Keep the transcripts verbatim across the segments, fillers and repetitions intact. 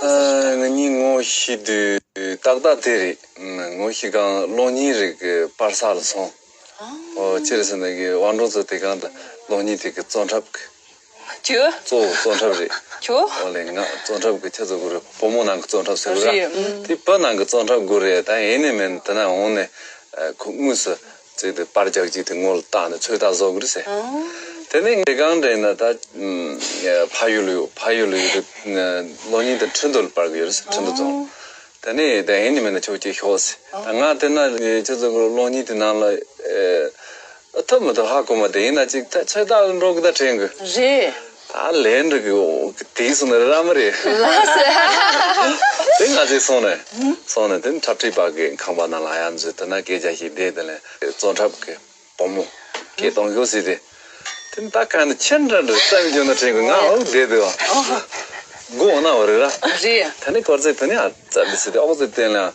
ཨ། ང་གཉིས་ངོ་ཤེས་དུས་ཏག་ཏག་དེ་རེད། ངོ་ཤེས་སྒང་གློག་བརྙན་རིགས་ཀྱི་པར་ས་ལ་སོང་། ཨོ། ཅི་རེད་ཟེར་ན་གི་དབང་སྒྲོན་ཚོ་དེ་སྒང་དུ་གློག་བརྙན་དེ་གི་གཙོ་འཁྲབ་གི། ཅི། གཙོ་བོ་གཙོ་འཁྲབ་རེད། ཅི། ཨོ་ལེ། ང་གཙོ་འཁྲབ་གི་ཁྱེད་ཚོ་གུ་རུ་བུ་མོ་ནང་གི་གཙོ་འཁྲབ་ཟེར་གི་ར། རེད། ཨུམ། དེ་བུ་ནང་གི་གཙོ་འཁྲབ་གུ་རེད། ད་ཡིན་ནི་མིན་དེ་ན་འོང་ནས་ཁོ་དངོས་སུ། ཅིག་དེ་པར་རྒྱག་ཅིག་དེ་ངོ་ལ་བལྟས་ནས་ཚོད་ལྟ་བཟོ་གི་རེད་ཟེར། ཨང་། དེ་ནས་ངས་གང་དྲན་ན་ད་ཕ་ཡུལ་ལ་ཡོད། ཕ་ཡུལ་ལ་ཡོད་དུས་གློག་བརྙན་དེ་ཁྲིན་ཏུ་ལ་པར་གི་ཡོད་རེད་ཟེར། ཁྲིན་ཏུ་རྫོང་། ཨང་། དེ་ནས་དེ་ཡིན་ནི་མིན་ན་ཁྱོད་ཀྱིས་ཤོག་ཟེར། ད་ང་དེ་ན་ཁྱོད་ཚོ་གི་གློག་བརྙན་དེ་ནང་ལ་ཨ་ཐུབ་མི་ཐུབ་ཧ་གོ་མ། དེ་ཡིན་ན་ཅིག་ད་ཚོད་ལྟ་ལ་འགྲོ་གི་ད་དྲན་གི། རེད། ད་ལན་འགྲིག་གི་འོ་གི་དེའི་སོང་ནས་ར་མ་རེད། ལགས་སོ། དེ་ང་ཚོས་སོང་ནས། སོང་ནས་དེ་ནི་འཁྲབ་ཁྲིད་པ་གི་ཁང་པ་ནང་ལ་ཡར་འཛུལ། དེ་ན་སྐད་ཆ་ཞིག་བསྡད། དེ་ལས་གཙོ་འཁྲབ་གི་བུ་མོ་སྐད་གཏོང་ཤོག་ཟེར་ཏེ། དེ་ནི་ད་ག་ནས་ཁྱེད་འདྲ་འདྲ་རྩ་མི་འཇོག་ན་དྲན་གི། ང་འོ་བསྡད་དེ་བ། སྒོ་འོ་ན་བ་རེད་ར། རེད། ད་ནི་སྐོར་ཚེ་དེ་ནི་ཨ་ཙ་འདི་ཟེར་ཏེ་ཨོག་ཚེ་བསྟན་ལ།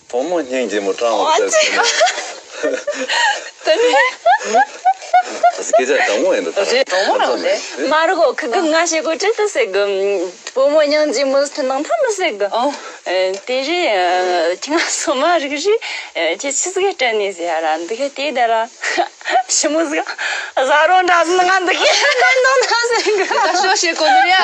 བུ་མོ་སྙིང་རྗེ་མོ་སྤྲང་བ་ཨོ་ཙི། ཙི། དེ་ནས། ད་སྐད་ཆ་དྲང་མོ་ཡིན་འདུག་ད། རེད། དྲང་མོ་རང་རེད། མ་རེད་གོ། ཁི་གི་ང་བཤད་གོ་ཅི་ད་ཟེར་གི། བུ་མོ་སྙིང་རྗེ་མོ་ཐུན་ནང་ཐ་མི་ཟེར་གི། ཨོ། ཨེ། དེ་རེད། ཨེ། ཁྱི་ང་སོ་མ་རིག་རེད། ཨེ། ཁྱི་ཆི་ཟིག་སྤྲད་ནས་ཟེར་ཡ་ར། འདི་ག་དེ་ད་ར། ཞི་མོ་ཟིག་བཟའ་རོགས་འདྲ་ཟིག་ང་འདི་གས་ལན་གཏོང་ན་ཟེར་གི། ད་ཤོག་བཤད་གོ་ནི་རེད་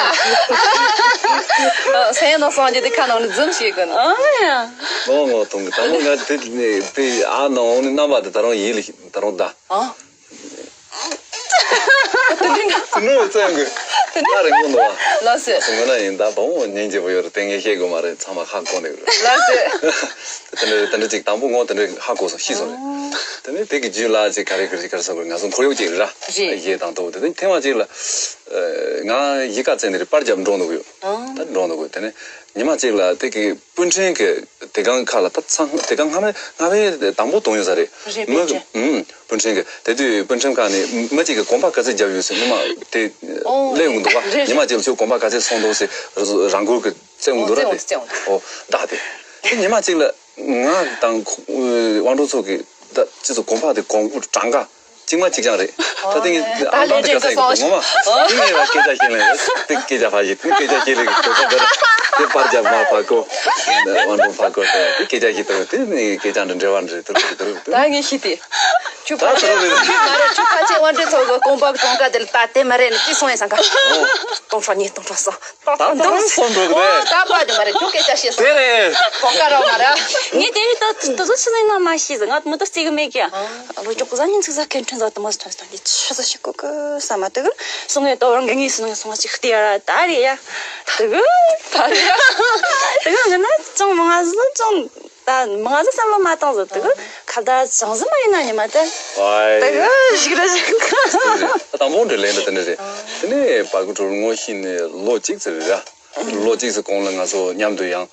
ཨ། སེམས་ནང་སངས་རྒྱས་དེ་ཁ་ནང་ནས་འཛུམ་བྱེད་གི་ནི། ཨ་ཡ། ངོ་ངོ་གཏོང་གི། དང་པོ་ང་དེ་ནས་དེ་ཨ་ནང་འོང་ནས་རྣམ་པ་དེ་ད་རུང་ཡིད་ལ་ད་རུང་ད། ཨ། དེ་ནོ་བཙན་གི། ཨ་རེ་ངོ་ནོ་བ། ལགས་སོ། ངོ་ན་ཡིན་ད་བ་འོ་སྙིང་རྗེ་པོ་ཡོད་རེད། དེ་ངས་བཤད་དགོས་མ་རེད། ཚང་མ་ཧ་གོ་ནས་རེད། ལགས་སོ། དེ་འདྲ་དེ་འདྲ་ཅིག་དང་པོ་ངོ་དེ་འདྲ་ཧ་གོ་སོང་། ཤེས་སོང་རེད། དེ་ནས་དེ་གི་རྗེས་ལ་ཅིག་ག་རེ་ག་རེ་ག་རེ་ཟེར་དགོས། ང་ཚོ་ཁོར་ཡུག་ཅིག་ར། རེད། གཞས་དང་ཐོག་དེ་ནས་ཐེངས་མ་ཅིག་ལ་ང་གཞིས་ཀ་རྩེ་ནས་རེད། པར་རྒྱབ་འགྲོ་འདུག་ཡོད། ད་འགྲོ་འདུག་གོ། དེ་ནས་ཉི་མ་གཅིག་ལ་དེ་གི་སྤུན་ཕྲེང་གི་དེ་སྒང་ཁ་ལ་ད་ཚང་དེ་སྒང་སྔ་མ་སྔ་མའི་དང་པོ་གཏོང་ཡོད་ས་རེད། རེད། མི་སྤུན་ཕྲེང་། ཨུམ། སྤུན་ཕྲེང་གི་དེ་དུས་སྤུན་ཕྲེང་ཁ་ནས་མི་གཅིག་གི་གོམ་པ་ག་ཚོད་བརྒྱབ་ཡོད་ཟེར་ཉི་མ་དེ་ཨོ་སླེབས་འོང་འདུག་བ། རེད། ཉི་མ་གཅིག་ལ་ཁྱོད་གོམ་པ་ག་ཚོད་སོང་འདུག་ཟེར་རང་འགུལ་གི་བཙལ་འོང་འདུག་ར། ཨོ་དེ་བཙལ་འོང་། ཨོ་བདག་དེ་དེ་ཉི་མ་གཅིག་ལ། ང་དང་ཁོ་དབང་སྒྲོན་ཚོ་གི་ད་ཅི་ཚོ་གོམ་པ་དེ་གོང་བུ་གྲངས་ཀ་གཅིག་མ་གཅིག་རྐྱང་རེད། ད་ལྟ་ངས་ད་ཨང་ལེན་གྲངས་དེ་ག་ཚད་ཡིན་ངོ་མ་དེ་ངས་ལ་སྐད་ཆ་བཤད་ལེ། དེ་སྐད་ཆ་ཕ་ཞིག་དེ་སྐད་ཆ་བཤད་ལེ་གི་གོ་ས་འདི་ར། དེ་པར་རྒྱབ་མ་ཕ་གོ། དབང་སྒྲོན་ཕ་གོ་དེ་དེ་སྐད་ཆ་བཤད་དང་དེ་ནས་སྐད་ཆ་འདྲ་འབྲེལ་བ་འདྲ་དེ་རུ་དེ་རུ་དེ། ད་ངས་ཤི་དེ། ཁྱོད་ད་ཕ་ཆེ་དེ་རུ་དེ་ཁྱོད་མ་རེད། ཁྱོད་ཕ་ཆེ་དབང་སྒྲོན་ཚོ་གི་གོམ་པ་གྲངས་ཀ་དེ་ལ་ད་དེ་མ་རེད་ནི་ཅི་སོང་ཡིན་སང་ག་སྟོང་ཕྲག་གཉིས་སྟོང་ཕྲག་གསུམ། ད་ད་འདུག་སོང་འགྲོ་གི་རེད། ད་པ་དེ་མ་རེད། ཁྱོད་སྐད་ཆ་བཤད་སོང་། དེ་རེད། གོ་སྐབས་རག་མ་རེད། ངས་དེ་རིང་ད་དེ་ཚོ་ཆི་ཟིག་ཡིན་ན་མ་ཤེས་ཟེར། ང་མི་ད་རྩེ་གི་མེད་ཀྱི། ཨ་ལོ་ཅོག་གཟའ་ཉིན་ཚིག་ཟ་མཁན་ཁྲིན་ཟ་དུ་མ་ཐོན་སྟངས་ཀྱི་ཆི་ཟིག་ཤེས་གོ་གི་ས་མ་དུ་གི་སོང་ངས་ད་རང་གི་ངས་སོང་ངས་སོང་ཅིག་བལྟས་ཡ་ར། ད་རེད་ཡ། དུ་གི་ད་རེད་ཡ། དུ་གི་ང་ན་ཅང་མ་ང་ཟིག་ཅང་། ད་མང་ཟིག་བསམ་བློ་མ་བཏང་ཟིག་དུ་ཁ་བརྡ་ཅང་ཟིག་མ་ཡིན་ན་ཉི་མ་དེ། ཝའི། དུ་ཞིག་ར་ཞིག་ད་དང་པོ་འདྲ་ལན་འདྲ་དེ་འདྲ་རེད། དེ་ནས་པ་ཀུ་ཀྲོར་ངོ་ཤེས་ནས་ལོ་གཅིག་ཙམ་རེད་ར། ལོ་གཅིག་ཙམ་གོང་ལ་ང་ཚོ་མཉམ་དུ་ཡང་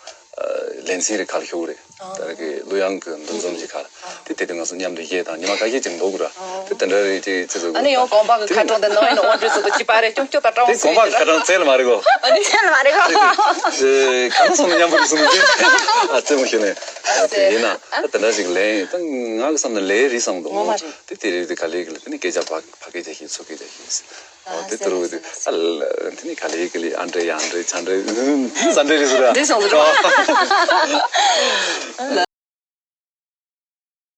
ལེ་ཚན་རེ་ཁ་ལ་ཞུགས་རེད། ད་རེ་གི་གླུ་དབྱངས་ཀྱི་འདུ་འཛོམས་ཀྱི་ཁ་ལ། དེ་དེ་དུས་ང་ཚོ་མཉམ་དུ་གཞས་དང་ཉི་མ་ཁ་ཤས་ཅིག་འགྲོ་དགོས་ར། དེ་དེ་འདྲ་རེད་ཅེས་ཅེས་ཟེར་དགོས། ཨ་ནི་ཡང་གོམ་པ་གི་ཁ་གྲངས་དེ་ནང་ཡིན་ན་དབང་སྒྲོན་ཚོ་དང་གཅིག་པ་རེད། ཅུང་ཅུང་ད་གྲངས་དེ་གོམ་པ་གི་ཁ་གྲངས་བཙལ་ལ་མ་རེད་གོ། ཨ་ནི་བཙལ་ལ་མ་རེད་གོ། ཨེ་གང་སོང་ན་མཉམ་པོ་རེད་གསུངས་ནས་ཨ་རྩེད་མོ་ཤོད་ནས། དེ་ཡིན་ན་ད་དེ་འདྲ་ཞིག་ལན་ད་ང་གི་བསམ་ན་ལན་རེད་བསམ་འདུག་ངོ་མ་རེད། དེ་དེ་རེད། དེ་ག་ལེ་གི་ལ་དེ་ནི་སྐད་ཆ་ཕ་ཕ་སྐད་ཆ་ཞིག་ཚུར་སྐད་ཆ་ཞིག་ཨོ་དེ་ལྟར་འོ་དེ་ཨ་ལ་དེ་ནི་ག་ལེ་གི་ལི་ཨ་འདྲེ་ཡ་འདྲེ་ཆ་འདྲེ་ཟ་འདྲེ་རེད་ཟེར་ར། འདྲེ་སོང་ཟེར་ར།